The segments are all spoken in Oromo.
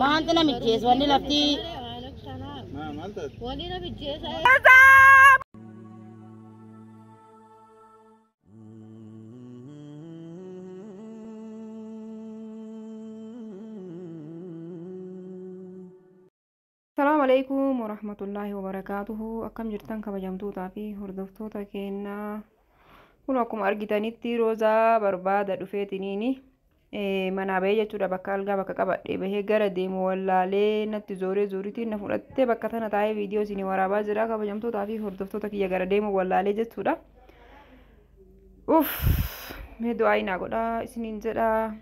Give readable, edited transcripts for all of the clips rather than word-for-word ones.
Maanti namichees wanni lafti. Wanni namichees. Asalaamu alaikum warahmatullaahi wabarakaatuhu. Akkam jirtan kabajamtootaa fi hordoftoota keenyaa? Kun akkuma argitanitti Roozaa barbaada dhufeetiniini manaa bahee jechuudha. Bakka algaa bakka qabadhee bahee gara deemu wallaalee natti zooree zooritiin na fudhattee bakka tana taa'ee viidiyoo isinii waraabaa jira. Kabajamtootaa fi hordoftoota kiyya, gara deemu wallaalee jechuudha. Uff, mee du'aa naa godhaa isiniin jedhaa.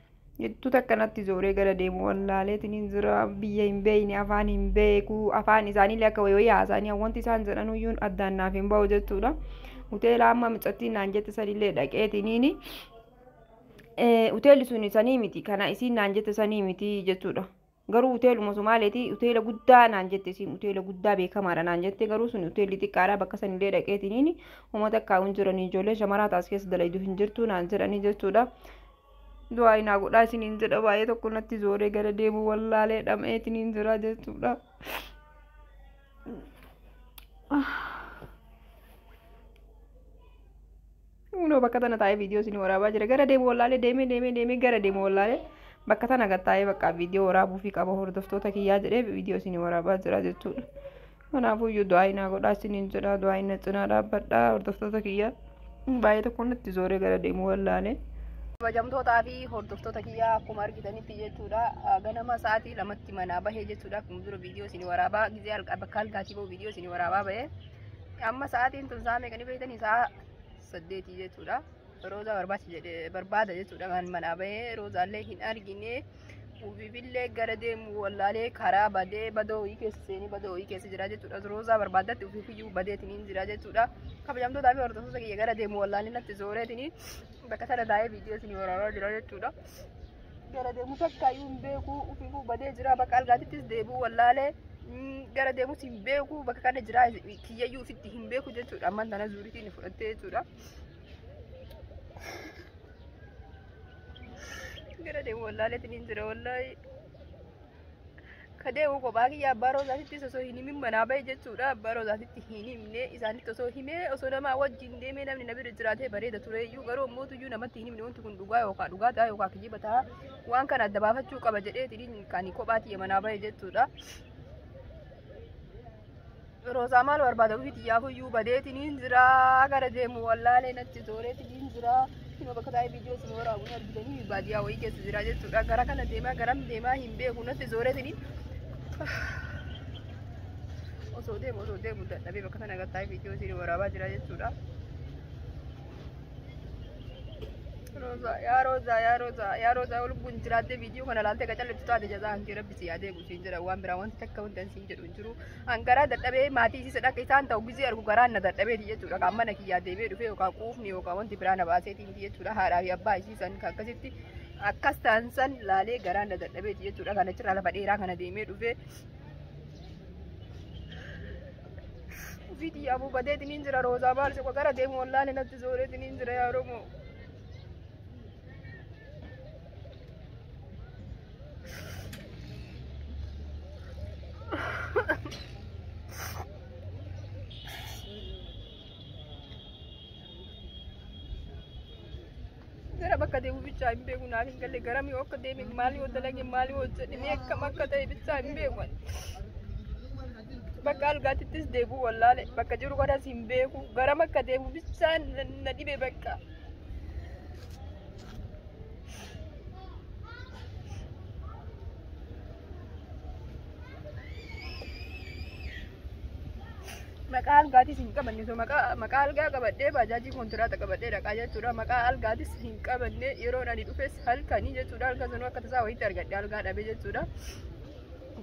Hedduu takka natti zooree gara deemu wallaaleetiin jira. Biyya hin beekne, afaan hin beeku, afaan isaaniillee akka wayii haasa'anii wanti isaan jedhanuyyuu addaan naaf hin bahu jechuudha. Hoteela amma micattiin naan jette sanillee dhaqeetiniini. Hoteelli sun sanii miti, kana isiin naan jette sanii miti jechuudha. Garuu hoteeluma Somaaleeti, hoteela guddaa naan jette isiin, hoteela guddaa beekamaadha naan jette, garuu sun hoteelli xiqqaadha. Bakka sanillee dhaqeetiniini uummata akka hin jiranii, ijoollee shamaraa taas keessa dalaydu hin jirtu naan jedhanii jechuudha. Du'aa naa godhaa isiniin jedha. Baay'ee tokko natti zooree gara deemu wallaalee dhama'eetiniin jira jechuudha. Kunoo bakka tana taa'ee viidiyoo isin waraabaa jira. Gara deemu wallaalee, deemee deemee deemee gara deemu wallaalee bakka tana gad taa'ee bakka viidiyoo waraabuu fi qaba hordoftoota kiyyaa jedhee viidiyoo isin waraabaa jira jechuudha. Kanaafuyyuu du'aa naa godhaa isiniin jedha. Du'aa na cinaa dhaabbadhaa, hordoftoota kiyyaa. Baay'ee tokko natti zooree gara deemu wallaalee. Kabajamtootaa fi hordoftoota kiyyaa, akkuma argitanitti jechuudha, ganama sa'aatii 2tti manaa bahee jechuudha. Akkuma dura viidiyoo isin waraabaa gizee bakka algaatii bahu viidiyoo isin waraabaa bahee, amma sa'aatiin tun sa'a meeqanii beektanii? Sa'a 8 jechuudha. Roozaa barbaacha jedhee barbaada jechuudha kan manaa bahee. Roozaallee hin argine, ufiifillee gara deemu wallaalee karaa badee badoo wayii keessa seenee badoo wayii keessa jira jechuudha. Roozaa barbaadatti ufiifiyyuu badeetiniin jira jechuudha. Kabajamtootaa fi hordoftoota kiyya, gara deemu wallaalee natti zooreetiniin bakka tana taa'ee viidiyoo isinii waraabaa jira jechuudha. Gara deemu takkaayyuu hin beeku, ufiifuu badee jira. Bakka algaatittis deebi'uu wallaalee, gara deemus hin beeku, bakka kana jira kiyyayyuu ofitti hin beeku jechuudha. Ammaan tana zuuritiin fudhattee jechuudha. Gara deemu wallaaleetiin hin jira wallaahi. Ka deemu kophaa kiyya, abbaa roozaatittis osoo hin himin manaa bahe jechuudha. Abbaa roozaatitti hin himne, isaanitti osoo himee, osoo namaa wajjin deemee namni na bira jiraatee bareeda tureyyuu, garuu ammoo namatti hin himne. Wanti kun dhugaa yookaan dhugaa ta'a yookaan kijiba ta'a, waan kana adda baafachuu qaba jedheetiin kan kophaa tiyya manaa bahe jechuudha. Roozaa maal barbaada? Ofii xiyyaafuu badeetiin jira, gara deemu wallaalee natti tooreetiin jira. Ima bakka taa'ee viidiyoo isin waraabu argitanii, baadiyyaa wayii keessa jira jechuudha. Gara kana deemaa garam deemaa hin beeku, natti zooreetiin osoo deemu osoo deemu dadhabee bakka kana taa'ee viidiyoo isin waraabaa jira jechuudha. Roozaa, yaa Roozaa, yaa Roozaa, yaa Roozaa, lubbuun jiraattee viidiyoo kana laaltee qacallettu taate, jazaa hanqee rabbi si yaadee guutiin jedha. Waan biraa wanti takka wanti siin jedhu hin jiru. An garaa dadhabee maatii isii akka isaan ta'u gizee argu garaan na dadhabeeti jechuudha. Kan mana kiyyaa deemee dhufee yookaan quufni yookaan wanti biraa na baaseetiin jechuudha. Haadhaa fi abbaa isii san akkasitti akkas ta'an san laalee garaan na dadhabeeti jechuudha. Kana achirraa lafa dheeraa kana deemee dhufee. Ofii xiyyaafuu badeetiin hin jira. Roozaa maal gara deemu wallaalee natti zooreetiin hin jira, yaa Oromoo. Gara bakka deemu bichaa hin beeku, naaf hin galle. Garam yoo akka deeme, maal yoo dalage, maal yoo hojjedhe, mee akkam akka ta'e bichaa hin beeku. Bakka algaatittis deebi'u wallaale, bakka jiru kanas hin beeku, garam akka deemu bichaa na dhibe bakka. Maqaa algaatis hin qabanne, so maqaa algaa qabadhee baajaajii kontiraata qabadhee dhaqaa jechuudha. Maqaa algaatis hin qabanne, yeroon ani dhufes halkanii jechuudha. Halkan sanuu akka tasaa wayitti argadhe, algaa dhabe jechuudha.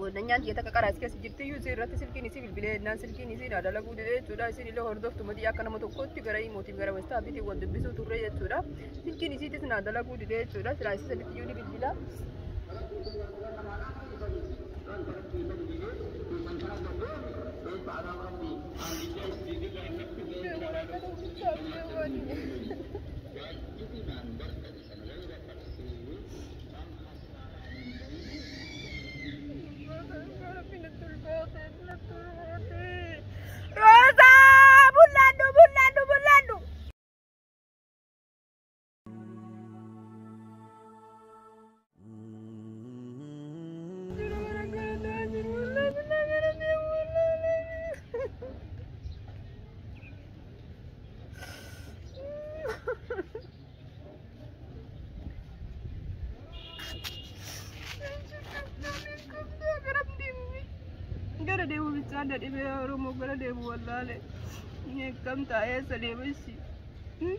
Goodanyaan tiyya takka qaraas keessa jirti iyyuu isii irratti silkiin isii bilbilee jennaan silkiin isii naa dalaguu dide jechuudha. Isin illee hordoftu matii akka nama tokkotti gara imootiin gara westaabiitiin wal dubbisuu turre jechuudha. Silkiin isiitis naa dalaguu dide jechuudha. Silaa isii sanitti iyyuu ni bilbila. Jiru gara gara naa jiru wallaahi billaa gara deemu wallaahi. Gara deemu bichaan dhibee Oromoo gara deemu wallaale. Akkam taa'ee eessa deema ishii.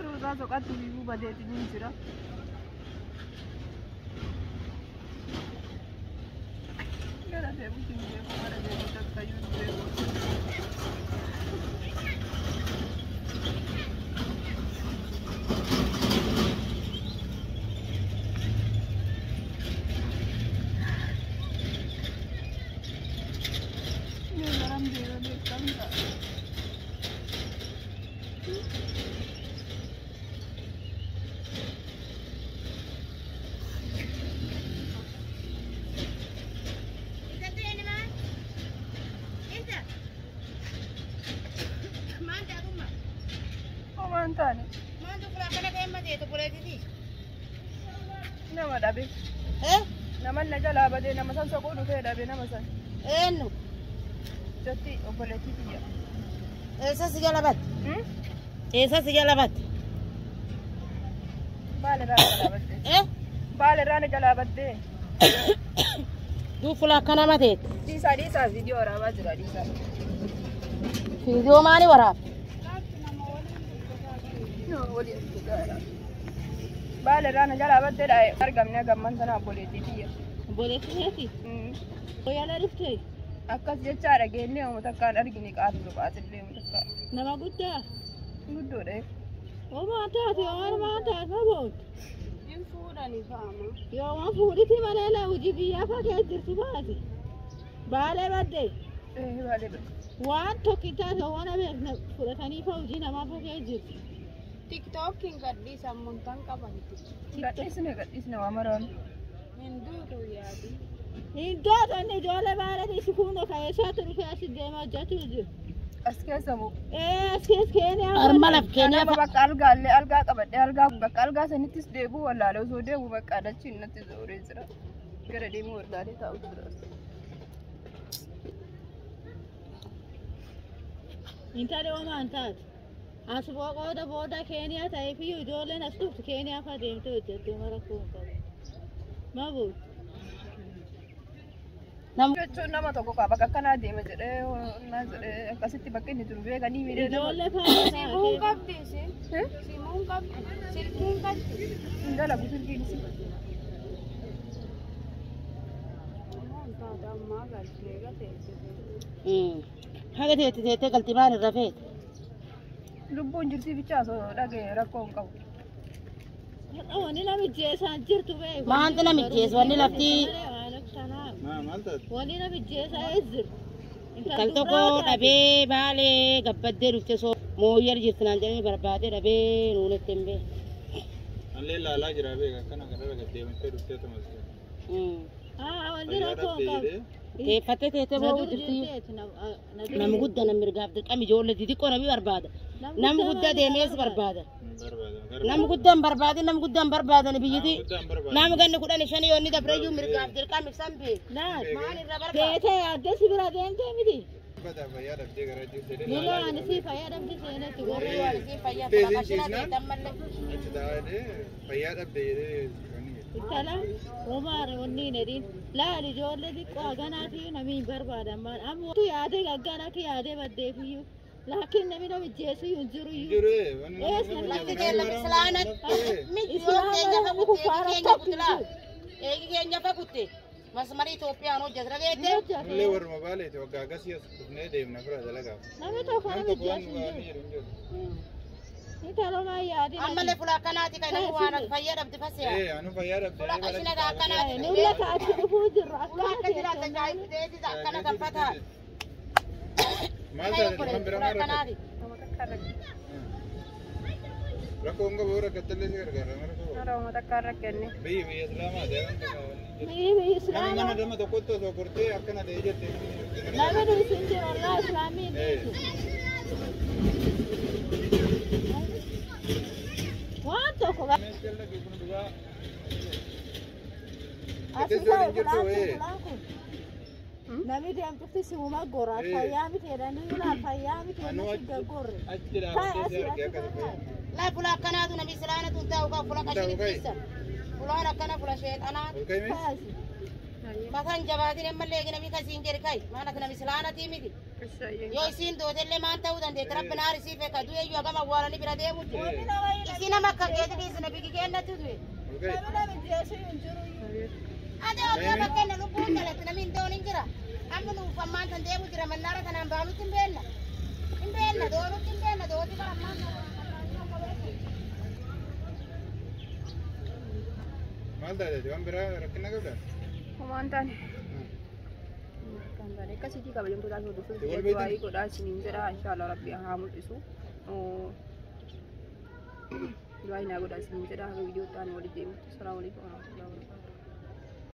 Roozaa soqatti biifuu badeeti ni jira. Gara deemu hin beeku gara deemu takkayyuu hin beeku. Garam deema beekam ta'a. Homaan taane nama dhabe. Nama na jalaa badee nama san soquu dhufee dhabe nama san. Eenyu? Jetti obboleettii kiyya. Eessa si jala batte? Eessa si jala batte? Baala irraa na jalaa baddee. Baala irraa na jalaa baddee. Duub fuula akkana mateet. Dhiisaa dhiisaa viidiyoo waraabaa jira dhiisaa. Viidiyoo maali waraaba? Nama waliin dhugaadha. Baala irraa na jalaa baddee dha argamne gamman sana obboleettii kiyya. Obboleettii keeti? Yala dhuftee? Akkas jechaa dhageenye uummata akkaan argine qaatu qaatillee uummata akka Nama guddaa? guddoodha. Homaa taate homaa maa taate ma boontu? Hin fuudhani faama. Yoo waan fuudhiti malee la hojii biyyaa fa keessa jirti baati. Baalee baddee Baalee badde. waan tokko taate homaa beekna fudhatanii fa hojii namaa fa keessa jirti. Tiktookiin gadhiisan muntan qabanti. Gadhiisne gadhiisne waa maraan. Hin duutu yaadi. Hin dootanni ijoollee baalee isi kunoo keessatti dhufee asi deemaa hojjechuu jiru. As keessa moo? Ee as keessa Keeniyaa. Harma laf Keeniyaa Nama bakka algaallee algaa qabadhee algaa bakka algaa sanittis deebi'u wallaalee osoo deemu bakka dachiin natti zooree jira. Gara deemuu wallaalee taa'u jira. Intali homaa hin taate. As booda booda Keeniyaa ta'eef iyyuu ijoolleen as dhuftu Keeniyaa fa deemtee hojjettee mara kun qabu. Ma boontu? Jechuun nama tokko qaba bakka akkanaa deema jedhee naa jedhee akkasitti bakka inni jiru beekanii miidhee nama. Ijoollee faana Simuun taate. qabdi isin. Simuun qabdi. Silkiin qabdi. Hin dalagu silkiin isii. Homaan taate ammaa galtee gateessite. Haga teetti teettee galti maan irra feete. Lubbuun jirtii bichaa osoo dhagee rakkoo hin qabu. Wanni namijjeessaan jirtu beeku. Maanti namijjeessu? Wanni lafti- Wanni namijjeessaa ees jiru. Kan tokko dhabee baalee gabbaddee dhufte soo mooyyar jirti naan jedhanii barbaadee dhabee nuunetti hin beeku. Allee laalaa jira beeka akkana kanarra gad deemtee dhuftee tumas. Wanni rakkoo hin qabu. Teeffattee teettee boo'u jirti. Nama guddaa nama mirgaaf dirqama ijoollee xixiqqoo namni barbaada. Nama guddaa deemees barbaada. Nama guddaa hin barbaadin nama guddaa hin barbaadan biyyiti. Nama ganni 15 yoo inni dabreeyyuu mirgaaf dirqama ibsan beeku. Laal. Maal irra barbaada? Teetee yaaddee si bira deemtee miti. Fayyaa dhabdee gara jirti. Liloo ani si fayyadamti seenetti gorri. Teesin ciisnaan achi taa'ee fayyaa dhabdee jedhee. Intala homaare wanni hin edin. Laal ijoollee xiqqoo haganaati namni hin barbaadan maal. Amma tu yaadee gagganatti yaadee baddeefiyyuu. Laakiin namni namijjeessu hin jiru iyyuu. Jiru. Lafti keenya islaana miti yoo keenya fa kutte keenya kutte eegi keenya fa kutte masmara Itoophiyaan hojjeta dhageette. Illee warruma baaleeti waggaa akkasii as dhufnee deemna fira dalagaaf. Namni tokko Nam tokko waan namijjeessu nu hin waan jiru. jedhu hin jiru. Intala homaa yaadin. Ammallee fuula akkanaati kan namni waan fayyaa dhabde fasiyaa. Ee anu fayyaa dhabdee. Fuula qashina akkanaati. Nulla ka achi dhufuu jirru Fuula akkana akka jiraatan jaayibteeti akkana kan fataa. Maal taate kan biraa maal rakkate? Nama takka rakkate. Rakkoo hin qabu rakkattallee si gargaara mara qabu. Nama takka rakkenne. Biyyi biyya islaamaa ta'e wanta qabu. Biyyi Nama islaamaa. mana nama tokkotti osoo gortee akkana ta'e jettee. Namni dhufu hin jiru wallah islaamii hin dhiisu. Waan tokko Meeshaan kun dhugaa. Asii Teessoo ta'e hin jirtu fulaan kun ee. fulaan kun. Namni deemtufti simuma gorra fayyaa miti jedhanii ilaal fayyaa miti Anuu jedhanii si gaggorre. Achi Ta'e dhaabbatee si asii argee achi akkas ta'e. Laa fula akkanaatu nami islaanatu hin taa'u kan fula Taa'u kai. qashinittisa. Fulaan akkana fula sheexanaa. Ol ka'ime? Ta'e asii. Mataan jabaatin ammallee eegi namni kasiin jedhi kai. Maan ati nami islaanatii miti. Yoo isiin dootellee maan ta'uu dandeetti rabbi naar isii fekka du'e iyyuu hagam awwaalanii bira deemu jiru. Isii nama akka keeti dhiisina bigi kennatti du'e. Ol ka'i. Namni nama jeesu hin jiru. Ate oduu bakka inni lubbuun dhalatti namni hin doon hin jira. Amma nuuf ammaan tan deemu jira mannaara kanaan baanutti hin beenna. Hin beenna doonutti hin beenna dooti bara ammaan tan. Maal taate? Waan biraa rakkina qabdaa? Homaan taane. Kan taane akkasitti kabajamtootaa fi hordoftoota Wal kiyya beektan? du'aayii godhaa isiniin jedha inshaallah rabbi haa mul'isu. Du'aayii naa godhaa isiniin jedha haga viidiyoo itti aanu walitti deemutti. Salaamu alaikum warahmatullahi wabarakatuh.